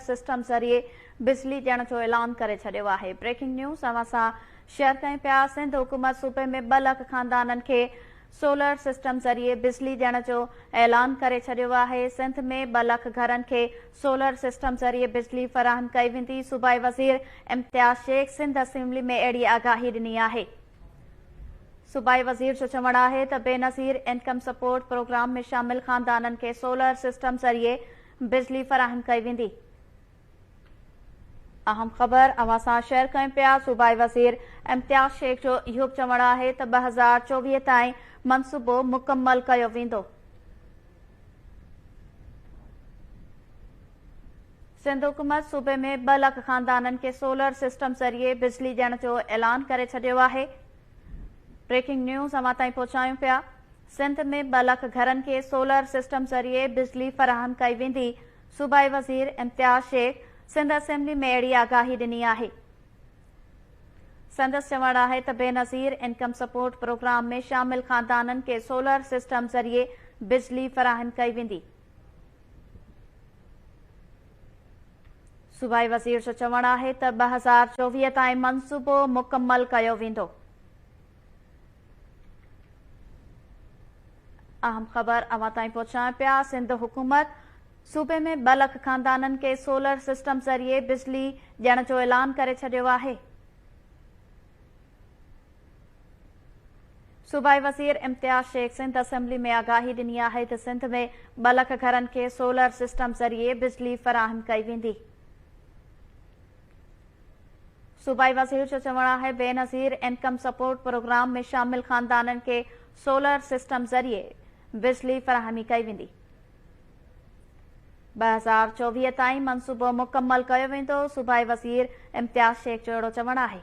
System ذريعي بجلي ڏيڻ جو اعلان ڪري ڇڏيو آهي. بريڪنگ نيوز اوهان سان شيئر ڪيون پيا، سنڌ حڪومت صوبي ۾ ٻه لک خاندانن کي سولر سسٽم ذريعي بجلي ڏيڻ جو اعلان ڪري ڇڏيو آهي. سنڌ ۾ ٻه لک گهرن کي سولر سسٽم ذريعي بجلي فراهم ڪئي ويندي. صوبائي وزير امتياز شيخ سنڌ اسيمبلي ۾ اهڙي آگاهي ڏني آهي. صوبائي وزير جو چوڻ آهي ته بينظير انڪم سپورٽ پروگرام ۾ شامل خاندانن کي سولر سسٽم ذريعي بجلي فراهم ڪئي ويندي. اهم خبر اوهان سان شيئر ڪيون پيا، صوبائي وزير امتياز شيخ جو اهو به چوڻ آهي ته 2024 تائين منصوبو مڪمل ڪيو ويندو. سنڌ حڪومت صوبي ۾ ٻه لک خاندانن کي سولر سسٽم ذريعي بجلي ڏيڻ جو اعلان ڪري ڇڏيو آهي. بريڪنگ نيوز اوهان تائين پهچايون پيا. سنڌ ۾ ٻه لک گهرن کي سولر سسٽم ذريعي بجلي فراهم ڪئي ويندي، صوبائي وزير امتياز شيخ سنڌ اسيمبلي ۾ اهڙي آگاهي ڏني آهي. سندس چوڻ آهي ته بينظير انڪم سپورٽ پروگرام ۾ شامل خاندانن کي سولر سسٽم ذريعي بجلي فراهم ڪئي ويندي. صوبائي وزير جو چوڻ آهي ته 2024 تائين منصوبو مڪمل ڪيو ويندو. اهم خبر اوهان تائين پهچايون پيا، سنڌ حڪومت صوبي ۾ ٻه لک خاندانن کي سولر سسٽم ذريعي بجلي ڏيڻ جو اعلان ڪري ڇڏيو آهي. صوبائي وزير امتياز شيخ سنڌ اسيمبلي ۾ آگاهي ڏني آهي ته سنڌ ۾ ٻه لک گهرن کي سولر سسٽم ذريعي بجلي فراهم ڪئي ويندي. صوبائي وزير جو چوڻ آهي بينظير انڪم سپورٽ پروگرام ۾ شامل خاندانن کي سولر سسٽم ذريعي بجلي فراهمي ڪئي ويندي. 2024 تائين منصوبو مڪمل ڪيو ويندو، صوبائي وزير امتياز شيخ جو اهڙو چوڻ آهي.